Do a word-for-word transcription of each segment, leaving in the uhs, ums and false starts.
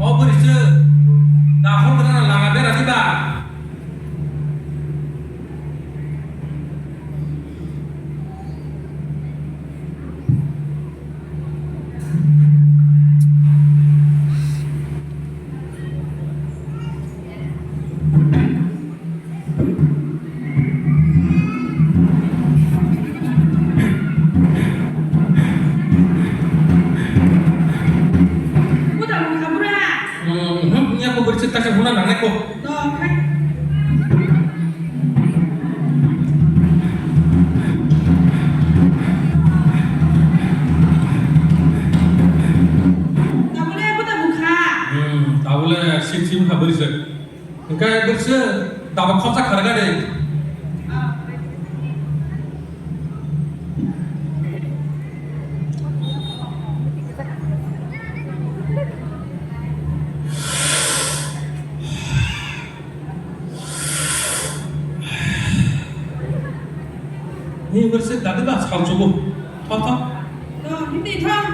O bwrwi se da hor gwnang lama berani ba. Buda mung kha bura. Hmm, hmm, nya ko bwrwi se ta khe huna nangnai ko. To, khai. Tabule buda mung kha. Hmm, tabule sim sim kha bwrwi se. Hingke bwrwi se daba khorsa kharga de. Ni bwrwi se dadi ba sal chugo. Thok, thok. No, hindi thok.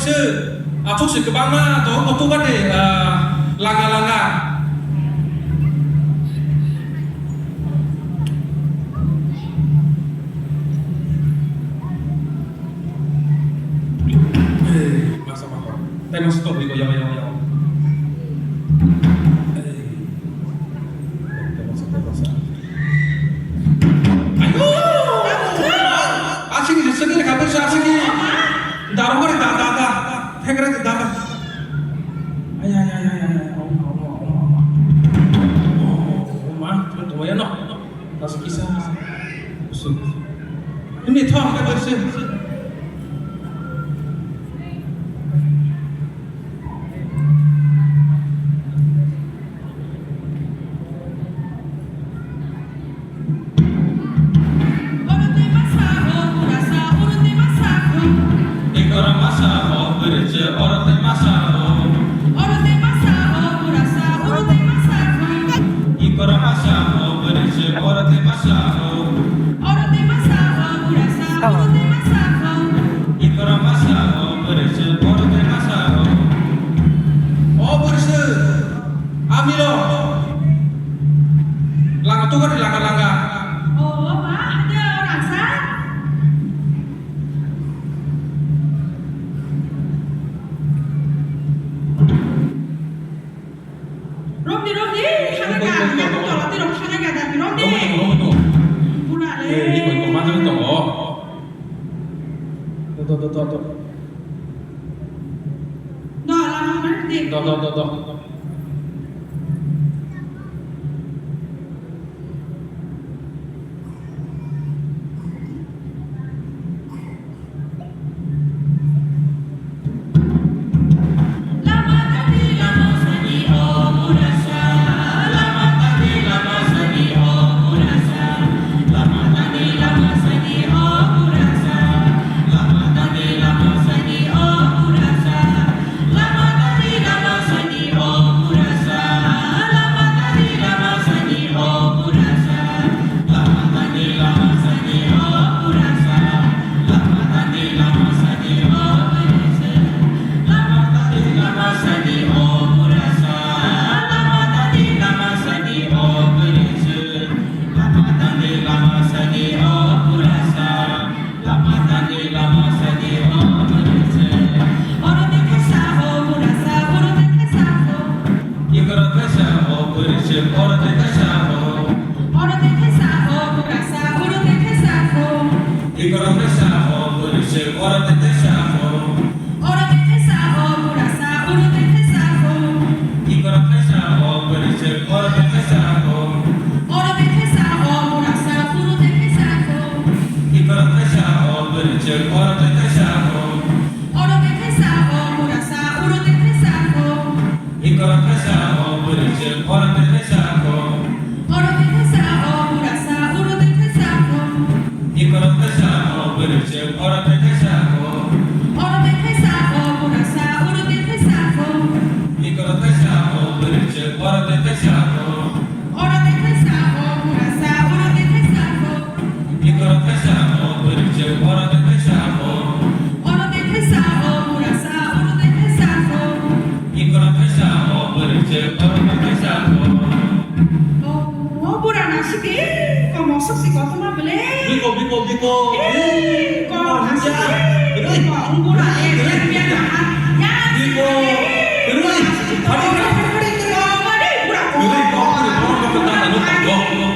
Se, achuk se kwbangma tongo, kotor kati, ah, langa langa. Ei, masa masa. Tei masa tongo, iko, yawa, yawa, yawa. Ei. Tei masa, tei masa. Ayo! Asigi, asigi, lekha bwsa, asigi. Daro kori, da, da, da. Thekre, da, da. Ay, ay, ay, ay, ay, ay. Oma, oma, oma, oma. Oh, oma, tuma, tuma, ya, no. Tasa kisa. Su. Ini thong ka berse. Oro tei masa o pura sa, oro tei masa o. Ikora masa o berse, oro tei masa o. Oro tei masa o pura sa, oro tei masa o. Ikora masa o berse, oro tei masa o. Oro tei masa o pura sa, oro tei masa o. Ikora masa o berse, oro tei masa o. O berse, amilo. Langa tukar langa langa. O ma, ada orang sa. Romdi, romdi, hana ga, nyaku tola ti rok hana ga da, romdi. Romdi, romdi. Buna le. Eh, iko, iko, manjak tongo. Do, do, do, do, do. Do, lama, romdi. Do, do, do, do. Lama tangwi lama sadi o purisa. Oro tei thaisa o purasa, oro tei thaisa o. Ikora thaisa o purisa, oro tei thaisa o. Oro tei thaisa o purasa, oro tei thaisa o. Ikora thaisa o purisa, oro tei thaisa o. Oro tei thaisa o purasa, oro tei thaisa o. Ikora thaisa o purisa, oro tei thaisa o. Oro tei thaisa o purasa, oro tei thaisa o. Ikora thaisa o purisa, oro tei thaisa o. Oro tei thaisa o purasa, oro tei thaisa o. Ikora thaisa o purisa, oro tei thaisa o. Oro tei thaisa o purasa, oro tei thaisa o. Ikora thaisa o purisa, oro tei thaisa o. Oro tei thaisa o purasa, oro tei thaisa o. Ikora thaisa o purisa, oro tei thaisa o. Oro tei thaisa o purasa, oro tei thaisa o. Ikora thaisa o purisa, oro tei thaisa o. Oro tei thaisa o purasa, oro tei thaisa o. Ikora thaisa o purisa, oro tei thaisa o. O, o bura nasidi, ko mosok si kotorma bele. Biko, biko, biko. Eh, ko nasidi. Biko, bura, eh, bura, bura, bura. Ya, biko. Bura, bura, bura. Bura, bura, bura. Bura, bura, bura.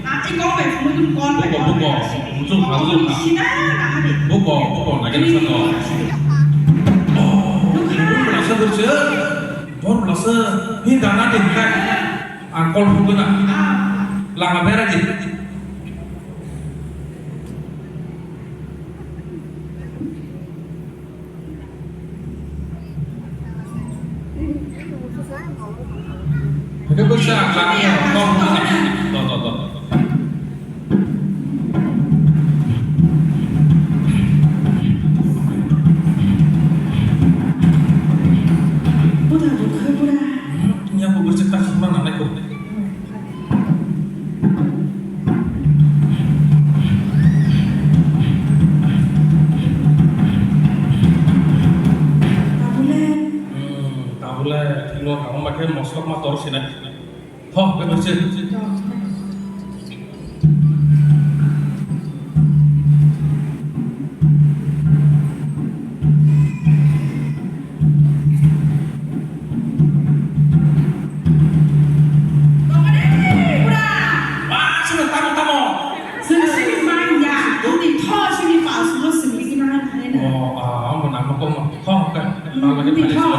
Ah, iko me phone dum call me. Buko, buko. Muchung, muchung. Sina, na, hari. Buko, buko, na kena sato. Oh, ini pun berasa berse. Don berasa. Ini dana deh, kan? Ang call phone na. Ah. Lama bera di. Hwnkhe bwsa ang lama kok bwsa. To, to, to. Buda bukha bura. Nya ko bwsa ta khuma nanai ko. Bo kha, wngma khe moslok ma tor sinai. Tho, khe bwswk. Ba, sini tamo, tamo. Sini, sini manya. Tini tho, sini palsulo sini, sini manya. Oh, ah, ang bo nang ko mo. Tho, khe. Hmm, tini tho.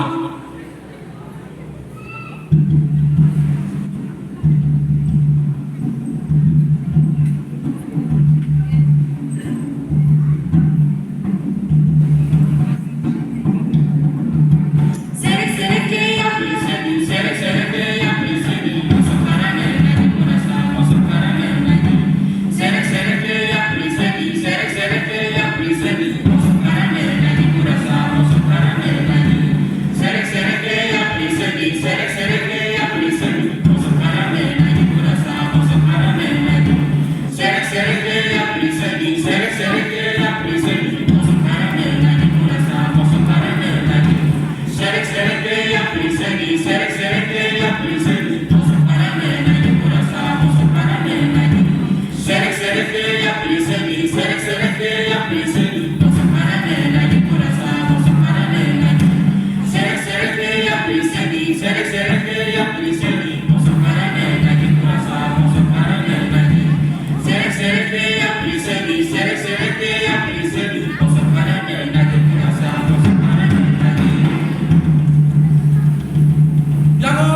Yago,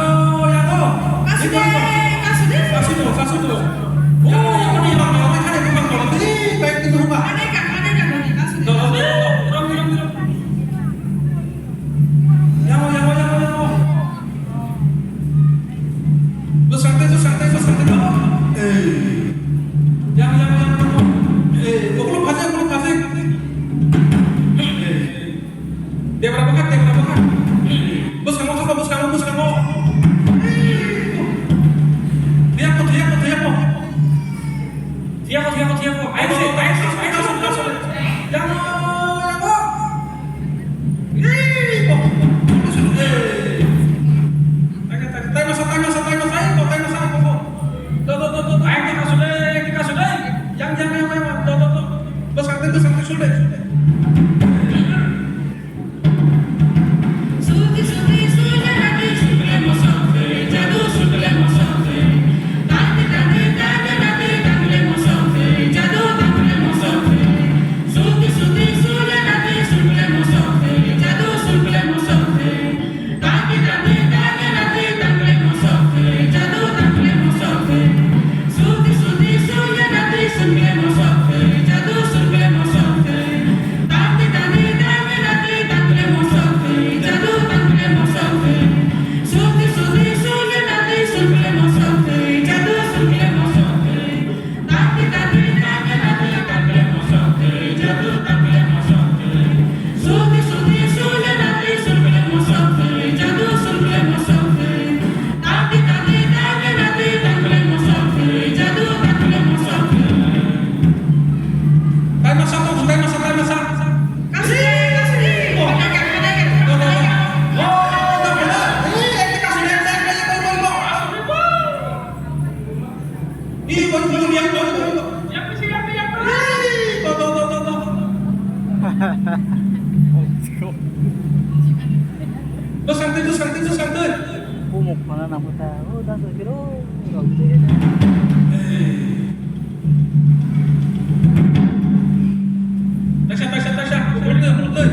yago. Kasudai, kasudai. Kasudu, kasudu. Yago, yago, yago, yago. Kane, kane, kane, kane, kasudu. Yago, yago, yago, yago. Bwskango, bwskango, bwskango. Ei. Yago, yago, yago, yago. Ei, ukuluk phajak, ukuluk phajak. Ei. Debra bwkha, debra bwkha. Bwskango thangkha, bwskango, bwskango. Thiyakbo, thiyakbo, thiyakbo. Thiyakbo, thiyakbo, thiyakbo. Ayakse, ayakse, ayakse, ayakse. Yango, yango. Ih, bo. Taimasa, taimasa, taimasa, taimasa, taimasa. Do, do, do, do. Ayakte kasu de, ayakte kasu de. Yang, yang, yang, yang. Do, do, do. Bwskango, bwskango, sule. Bwskango twi, bwskango twi, bwskango twi. Bumuk phana nang khe ta, o da so kiro, rok je. Taisa, taisa, taisa, bumuk twi, bumuk twi.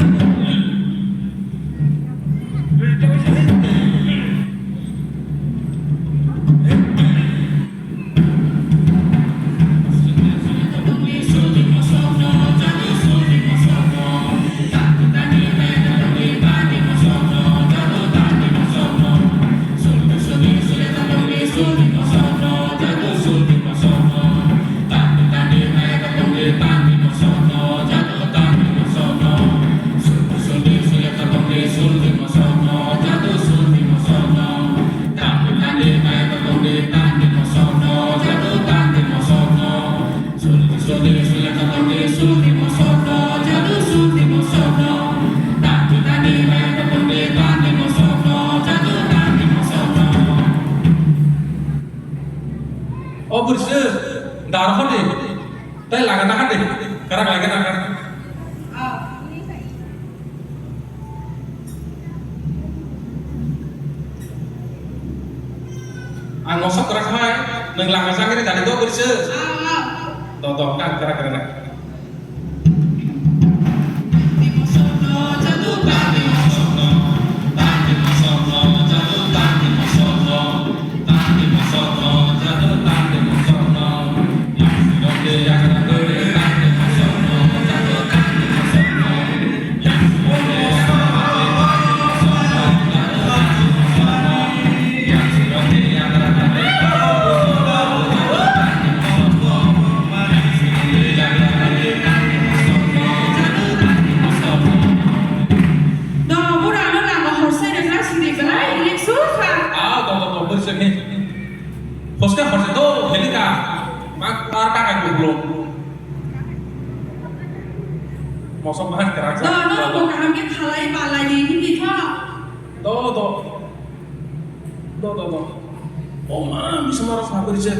Tar hodi. Tai laga na hadi. Karak laga na kan. Ang ngosok kerak hai, neng lama sangkiri tadi do berse. Do do, kan kerak kerak. No, bura no nango, horsai na class ni belai, relax o kha. Ah, to, to, to, bwswk ni. Hoska horse do, helika. Mak, ar kaka kublo. Mosok bahas kerak. No, no, no, kaham ke khalai, palai ni, hindi tho. Do, do. Do, do, do. O ma, bisa marok sabir je.